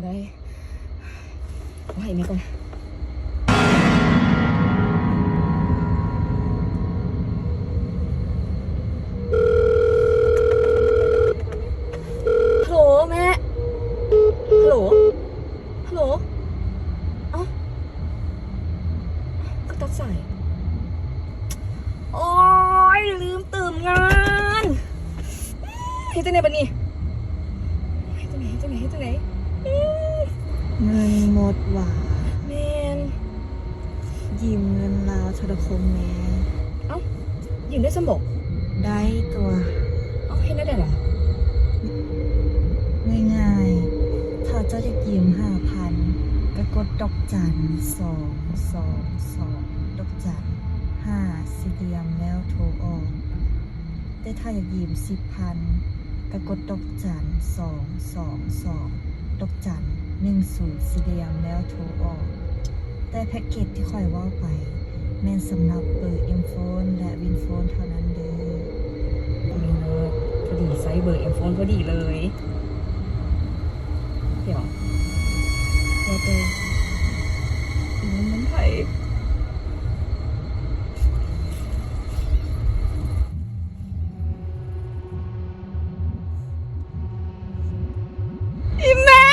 ໄດ້ ເອົາໃຫ້ແມ່ກ່ອນ. ຮັລໂຫຼແມ່ ຮັລໂຫຼ ຮັລໂຫຼ ເອົ້າ ຄືຕັດສາຍ. ໂອ້ຍ ລືມຕື່ມເງິນ ເຮັດຈັ່ງໃດບັດນີ້? ເຮັດຈັ່ງໃດ ເຮັດຈັ່ງໃດ ເຮັດຈັ່ງໃດ? ເງິນໝົດຫວາ? ແມ່ນ. ຢືມເງິນລາວໂທລະຄົມແດ່. ເອົ້າ ຢືມໄດ້ຊັ້ນບໍ? ໄດ້ຕົວະ. ເອົ້າ ເຮັດແນວໃດລະ? ງ່າຍໆ ຖ້າເຈົ້າຢາກຢືມຫ້າພັນ ກະກົດດອກຈັນ ສອງ ສອງ ສອງ ດອກຈັນ ຫ້າ ສີ່ຫຼ່ຽມ ແລ້ວໂທອອກ. ແຕ່ຖ້າຢາກຢືມສິບພັນ ກະກົດດອກຈັນ ສອງ ສອງ ສອງ ດອກຈັນ ໜຶ່ງ ສູນ ສີ່ຫຼ່ຽມ ແລ້ວໂທອອກ. ແຕ່ແພັກເກດທີ່ຂ້ອຍເວົ້າໄປ ແມ່ນສຳລັບເບີເອັມໂຟນ ແລະ ວິນໂຟນເທົ່ານັ້ນເດີ້. ໂອ້ຍ ພໍດີ ໃຊ້ເບີເອັມໂຟນພໍດີເລີຍ. ດຽວ ວ່າແຕ່ ອີນີ້ມັນໃຜ? ອີແມ່!